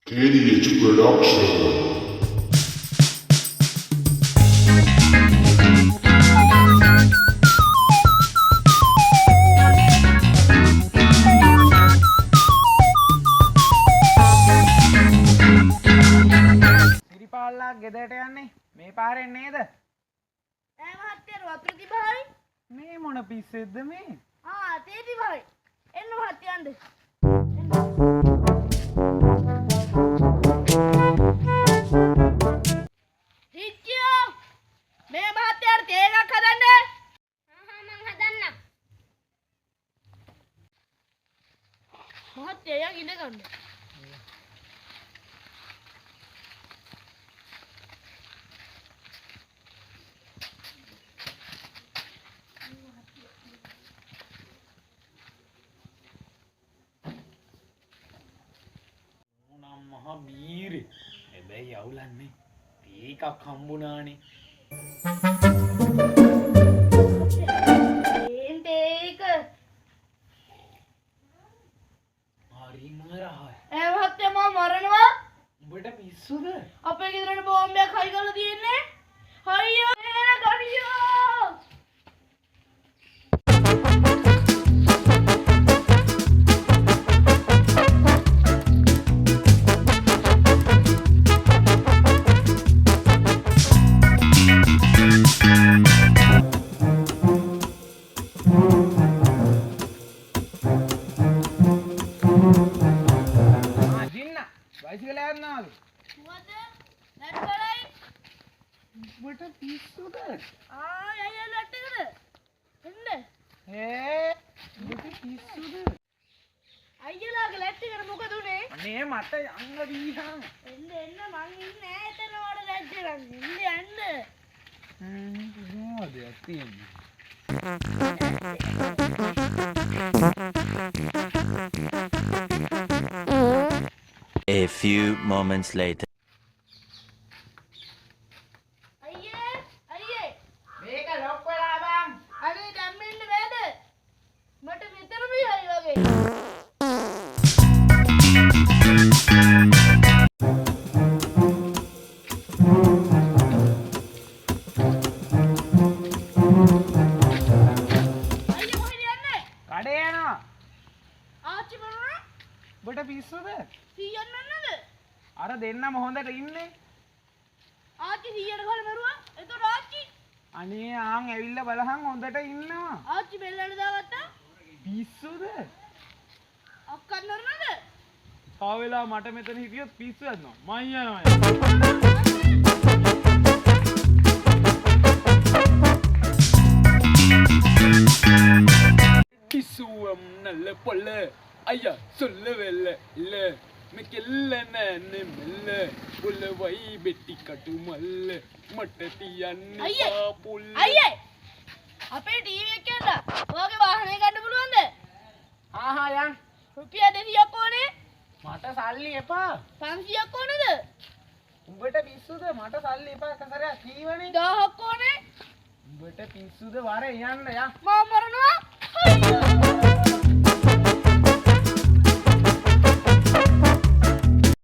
KDH Production. සිරිපාල්ලා ගෙදරට යන්නේ මේ පාරෙන් නේද? ඈ මහත්තයා වතුර තිබහයි. මේ මොන පිස්සෙද්ද මේ? ආ තේ තිබහයි. එන්න මහත්තයා යන්න. රිච්චියෝ මේ මහත්තයාට තේ එකක් හදන්න. හා මං හදන්නම්. මහත්තයා යන් ඉඳ ගන්න. නම් මහා බීරේ. හැබැයි අවුලන්නේ තේ එකක් හම්බුණානේ. ඒන් තේ එක. හරිම රහයි. ඈ මහත්තයා මම මරනවා. උඹට පිස්සුද? අපේ ගෙදරට බෝම්බයක් හයි කරලා තියෙන්නේ. හයියෝ එන ගඩියෝ. ආ ජින්න බයිසිකලයක් යනවාලු. මොකද? ලැට් බලයි. උඹට පිස්සුද? ආ යයි යයි ලැට් එකද? එන්න. ඈ උඹට පිස්සුද? අයියලාගේ ලැට් එකට මොකද උනේ? අනේ මට යන්න දීහන්. එන්න එන්න මං ඉන්නේ නෑ එතන වඩ ලැට් එකක්. එන්න යන්න. මොනවද තියෙන්නේ? A few moments later. අයියේ අයියේ මේක ලොක් වෙලා බං. අනේ දැන් මෙන්න බෑද? මට විතරම යයි වගේ. අයියේ කොහෙද යන්නේ? කඩේ යනවා. ආච්චි මරුණා? උඹට පිස්සුද? සීයන් මැන්නද? අර දෙන්නම හොඳට ඉන්නේ. ආච්චි සීයට ගහලා මැරුවා. එතකොට ආච්චි අනේ ආන් ඇවිල්ලා බලහන් හොඳට ඉන්නවා. ආච්චි බෙල්ලට දාගත්තා. පිස්සුද? අක්කත් මරුණාද? තව වෙලා මට මෙතන හිටියොත් පිස්සු යනවා. මං යනවා. கிசுவம் நல்ல பொல்ல ஐயா சொல்லவெல்ல இல்ல மெக்கெல்ல நானு மெல்ல புல வை வெட்டி கட்டு மல்ல මට තියන්න අයියේ! එපා පුල්ල. අයියේ අපේ ටීවී එක කියන්න ඔයාගේ වාහනේ ගන්න පුළුවන්ද? ආහා යන්. රුපියල් 200ක් ඕනේ. මට සල්ලි එපා. 500ක් ඕනේද? උඹට පිස්සුද? මට සල්ලි එපා එක සැරයක් කීවනේ. 1000ක් ඕනේ. උඹට පිස්සුද? වර යන්න යන්. මම මරනවා. අයියෝ.